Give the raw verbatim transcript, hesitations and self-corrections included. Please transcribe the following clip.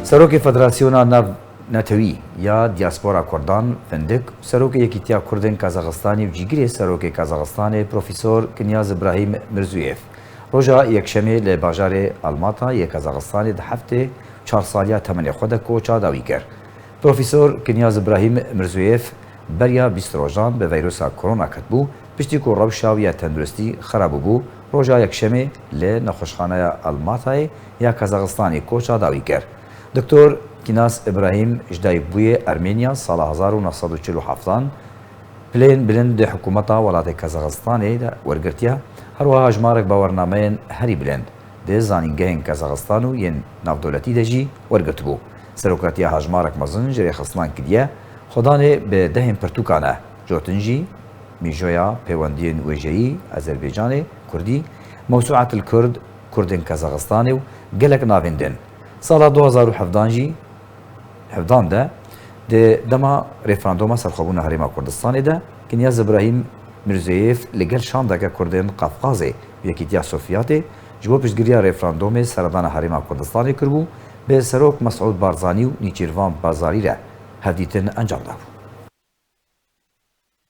Serokê Federasyona Nav-, Netewî ya Diaspora Kurdan, Findik, û Serokê Yekîtiya Kurdên Kazaxistanê û cîgirê Serokê Kazaxistanê Profesor Kinyaz Ibrahîm Mirzoyev roja Yekşemê li bajarê Almata yê Kazaxistanê di heftê çar saliya temenê xwe de koça dawî kir. Profesor Kinyaz Ibrahîm Mirzoyev beriya bîst rojan bi veyrusa korona ketibû, piştî ku rewşa wî ya tenduristî xera bûbû, roja Yekşemê li nexweşxaneya Almatayê ya Kazaxistanê koça dawî kir. Doktor Kinyaz Ibrahîm ji dayikbûyê Ermeniya sala hezar û neh sed û çil û heftan pilên bilind di hikûmeta welatê Kazaxistanê de wergirtiye, herwiha hejmarek bawernameyên herî bilind di zanîngehên Kazaxistan û yên navdewletî de jî wergirtibû. Serokatiya hejmarek mezin ji rêxistinan kiriye, xwedanê bi dehên pirtûkan e, jotin jî, Mîjoya Pêwendiyên Wêjeyî, Azerbaycanê, Kurdî, Mewsuatil Kurd, Kurdên Kazaxistanê û gelek navên din. Sala du hezar û hevdan jî, hevdan de, di dema referanduma serxwebûna Herêma Kurdistanê de, Kinyaz Ibrahîm Mirzoyev li gel şandeke Kurdên Qafqazê û Yekîtiya Sovyetê ji bo piştgiriya referandumê seredana Herêma Kurdistanê kiribû, bi Serok Mesûd Barzanî û Nîçîrvan Bazarî re hevdîtin encam dabû.